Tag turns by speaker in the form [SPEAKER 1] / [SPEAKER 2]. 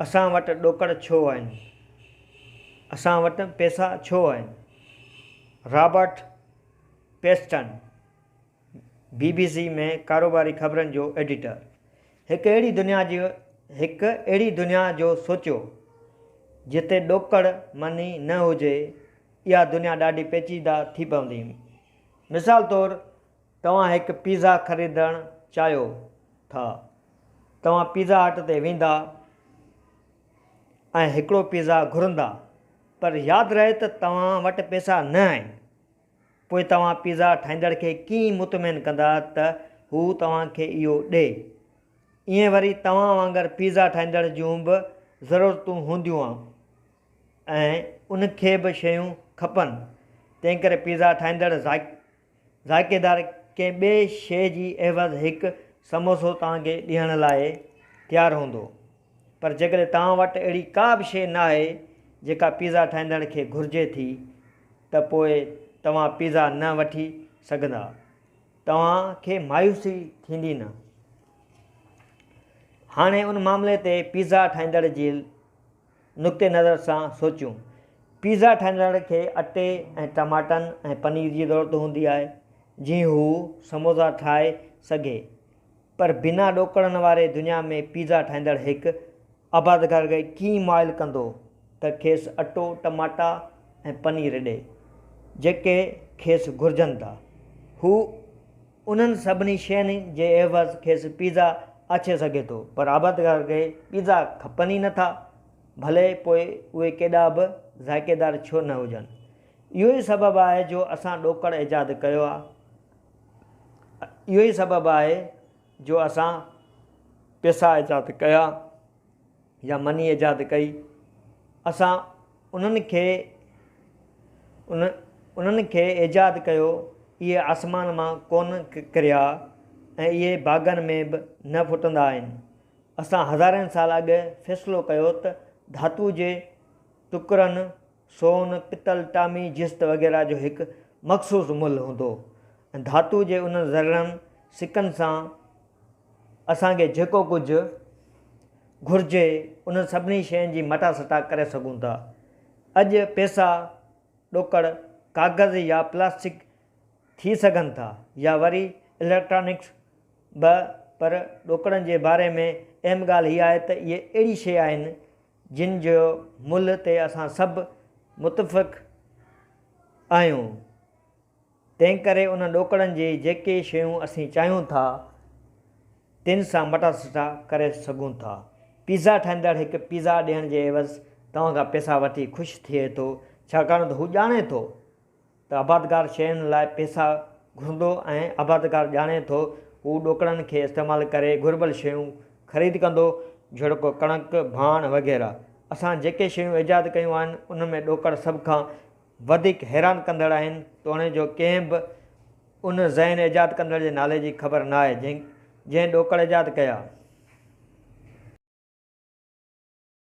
[SPEAKER 1] اسان وٽ ڏوڪڙ ڇو آهن؟ اسان وٽ پئسا ڇو آهن؟ Robert Peston, B B C ۾ ڪاروباري خبرن جو ايڊيٽر، هڪ اهڙي دنيا جي هڪ اهڙي دنيا جو سوچيو، جتي ڏوڪڙ، Money، نه هجي، اها دنيا ڏاڍي پيچيده ٿي پوندي. مثال طور، توهان هڪ پيزا خريدڻ چاهيو ٿا. توهان پيزا هٽ تي ويندا ۽ هڪڙو پيزا گهرندا، پر ياد رهي ته توهان وٽ پئسا نه آهن. پوء توهان پيزا ٺاهيندڙ کي ڪيئن مطمئن ڪندا ته هو توهان کي اهو ڏئي؟ ائين وري توهان وانگر پيزا ٺاهيندڙ جون به ضرورتون هونديون ۽ ان کي به شيون کپن، تنهنڪري پيزا ٺاهيندڙ ذائقيدار ڪنهن ٻئي شيء جي عيوض هڪ سموسو توهان کي ڏيڻ لاء تيار هوندو. پر جيڪڏهن توهان وٽ اهڙي ڪا به شيء ناهي جيڪا پيزا ٺاهيندڙ کي گهرجي ٿي ته پوء توهان پيزا نه وٺي سگهندا. توهان کي مايوسي ٿيندي نه. هاڻي ان معاملي تي پيزا ٺاهيندڙ جي نقطي نظر سان سوچيون. پيزا ٺاهيندڙ کي اٽي ۽ ٽماٽن ۽ پنير جي ضرورت هوندي آهي، جيئن هو سموسا ٺاهي سگهي. پر بنا ڏوڪڙن واري دنيا ۾ پيزا ٺاهيندڙ هڪ آبادگار کي ڪيئن مائل ڪندو ته کيس اٽو، ٽماٽا ۽ پنير ڏئي، جيڪي کيس گهرجن ٿا. هو انهن سڀني شين جي عيوض کيس پيزا آڇي سگهي ٿو، پر آبادگار کي پيزا کپن ئي نه ٿا، ڀلي پوء اهي ڪيڏا به ذائقيدار ڇو نه هجن. اهو ئي سبب آهي جو اسان ڏوڪڙ ايجاد ڪيو آهي. اهو ئي سبب آهي جو اسان پيسا ايجاد ڪيا يا مني ايجاد ڪئي. اسان انهن کي ان انهن کي ايجاد ڪيو، اهي آسمان مان ڪونه ڪريا ۽ اهي باغن ۾ به نه ڦٽندا آهن. اسان هزارين سال اڳ فيصلو ڪيو ته ڌاتوء جي ٽڪرن، سون، پتل، ٽامي، جست وغيره جو هڪ مخصوص ملهه هوندو ۽ ڌاتوء جي انهن ذرڙن، سڪن سان اسان کي جيڪو ڪجهه گهرجي انهن سڀني شين جي مٽاسٽا ڪري سگهون ٿا. اڄ پئسا ڏوڪڙ ڪاغذ يا پلاسٽڪ ٿي سگهن ٿا يا وري اليڪٽرانڪس به پر ڏوڪڙن جي باري ۾ اهم ڳالهه هي آهي ته اهي اهڙي شيء آهن جن جو ملهه تي اسان سڀ متفق آهيون. تنهنڪري انهن ڏوڪڙن جي جيڪي شيون اسين چاهيون ٿا، تن سان مٽاسٽا ڪري سگهون ٿا. پيزا ٺاهيندڙ هڪ پيزا ڏيڻ جي عيوض توهان کان پئسا وٺي خوش ٿئي ٿو، ڇاڪاڻ ته هو ڄاڻي ٿو ته آبادگار شين لاء پئسا گهرندو ۽ آبادگار ڄاڻي ٿو هو ڏوڪڙن کي استعمال ڪري گهربل شيون خريد ڪندو، جهڙوڪ ڪڻڪ، ڀاڻ وغيره. اسان جيڪي شيون ايجاد ڪيون آهن، انهن ۾ ڏوڪڙ سڀ کان وڌيڪ حيران ڪندڙ آهن، توڻي جو ڪنهن به ان ذهن ايجاد ڪندڙ جي نالي جي خبر ناهي، جنهن ڏوڪڙ ايجاد ڪيا.